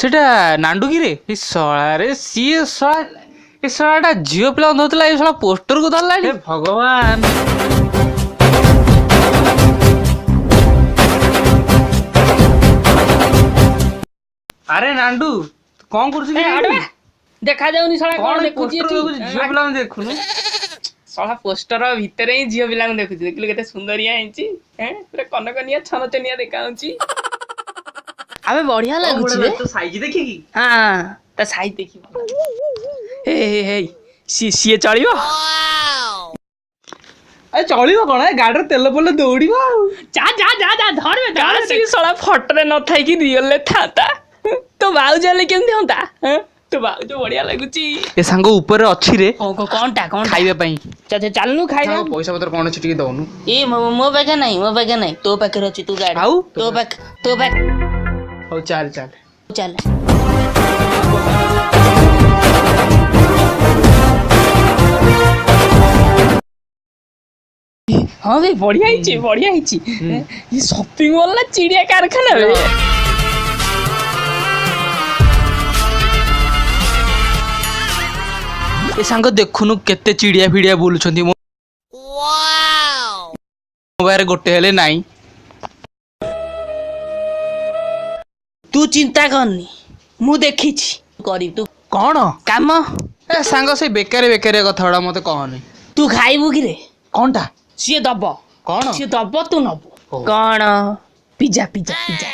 ସେଟା ନାଣ୍ଡୁ କିରେ? ଏ ଶଳାରେ, ସିଏ ଶଳା, ଏ ଶଳାଟା ଝିଅ ପିଲାଙ୍କୁ ଧରୁଥିଲା, ଏ ଶଳା ପୋଷ୍ଟରକୁ ଧରିଲାଣି। ଭଗବାନ! ଆରେ ନାଣ୍ଡୁ, ତୁ କଣ କରୁଛୁ କି? ଦେଖାଯାଉନି ଶଳା, କଣ ଦେଖୁଛି ପୋଷ୍ଟର ଏଠି? ଦେଖୁଛୁ? ଝିଅ ପିଲାଙ୍କୁ ଦେଖୁନୁ? ଶଳା ପୋଷ୍ଟର ଭିତରେ ହିଁ ଝିଅ ପିଲାଙ୍କୁ ଦେଖୁଛି। ଦେଖିଲୁ କେତେ ସୁନ୍ଦରିଆ ହେଇଛି, ଏଁ, ପୁରା କନକନିଆ ଛନଚନିଆ ଦେଖାଯାଉଛି। ଆବେ ବଢିଆ ଲାଗୁଛି ବେ। ତୋ ସାଇଜ ଦେଖିକି? ହଁ, ତା ସାଇଜ ଦେଖିବ। ହେ ହେ ହେ, ସିଏ ଚଳିବ? ଆରେ ଚଳିବ କଣ, ଏ ଗାଡିରେ ତେଲ ପଡ଼ିଲେ ଦୌଡ଼ିବ ଆଉ। ଯା ଯା ଯା ଯା, ଧରବେ ଧର। ସିଏ ଶଳା ଫଟୋରେ ନଥାଇକି ରିଅଲରେ ଥାନ୍ତା, ତୋ ଭାଉଜ ହେଲେ କେମିତି ହୁଅନ୍ତା? ତୋ ଭାଉଜ ବଢିଆ ଲାଗୁଛି। ଏ ସାଙ୍ଗ, ଉପରେ ଅଛି ରେ। କଣଟା କଣ? ଖାଇବା ପାଇଁ। ଚାଲୁନୁ ଖାଇବା। ସାଙ୍ଗ, ପଇସା ପତ୍ର କଣ ଅଛି ଟିକେ ଦଉନୁ। ଏ ମୋ ପାଖେ ନାହିଁ, ମୋ ପାଖେ ନାହିଁ, ତୋ ପାଖରେ ଅଛି। ତୁ ଗାଡି ଆଉ ତୋ ପାଖ, ତୋ ପାଖ। ହଉ ଚାଲ ଚାଲ। ଚାଲ। ହଁ ବେ, ବଢିଆ ହେଇଛି, ବଢିଆ ହେଇଛି। ଏ ସପିଂ ମଲ୍ ନା ଚିଡିଆ କାରଖାନା ବେ? ଏ ସାଙ୍ଗ, ଦେଖୁନୁ କେତେ ଚିଡିଆ ଫିଡିଆ ବୁଲୁଛନ୍ତି, ମୋ ପାଖରେ ଗୋଟେ ହେଲେ ନାହିଁ। ତୁ ଚିନ୍ତା କରନି, ମୁଁ ଦେଖିଛି କରିବି। ତୁ କଣ କାମ? ଏ ସାଙ୍ଗ, ସେଇ ବେକାରୀ ବେକାରିଆ କଥା ଗୁଡା ମତେ କହନି। ତୁ ଖାଇବୁ କିରେ? କଣଟା? ସିଏ ଦବ। କଣ? ସିଏ ଦବ, ତୁ ନବୁ। ହଉ। କଣ? Pizza pizza pizza.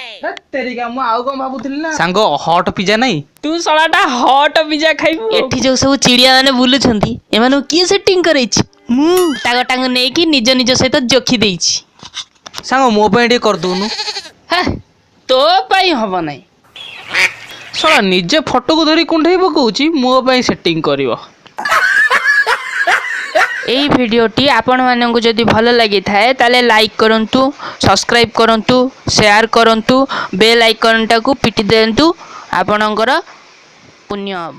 ତେରିକା, ମୁଁ ଆଉ କଣ ଭାବୁଥିଲି ନା ସାଙ୍ଗ, ହଟ୍ ପିଜା ନାଇଁ? ତୁ ଶଳାଟା ହଟ୍ ପିଜା ଖାଇବୁ। ଏଠି ଯୋଉ ସବୁ ଚିଡିଆ ମାନେ ବୁଲୁଛନ୍ତି, ଏମାନଙ୍କୁ କିଏ ସେଟିଂ କରେଇଛି? ମୁଁ ତାଙ୍କ ନେଇକି ନିଜ ନିଜ ସହିତ ଯୋଖି ଦେଇଛି। ସାଙ୍ଗ, ମୋ ପାଇଁ ଟିକେ କରିଦଉନୁ। ହେ, ତୋ ପାଇଁ ହବ ନାହିଁ। ଶଳା ନିଜେ ଫଟୋକୁ ଧରି କୁଣ୍ଢେଇ ପକଉଛି, ମୋ ପାଇଁ ସେଟିଂ କରିବ। ଏଇ ଭିଡ଼ିଓଟି ଆପଣମାନଙ୍କୁ ଯଦି ଭଲ ଲାଗିଥାଏ, ତାହେଲେ ଲାଇକ୍ କରନ୍ତୁ, ସବସ୍କ୍ରାଇବ୍ କରନ୍ତୁ, ସେୟାର କରନ୍ତୁ, ବେଲ୍ ଆଇକନ୍ଟାକୁ ପିଟି ଦିଅନ୍ତୁ, ଆପଣଙ୍କର ପୁଣ୍ୟ ହେବ।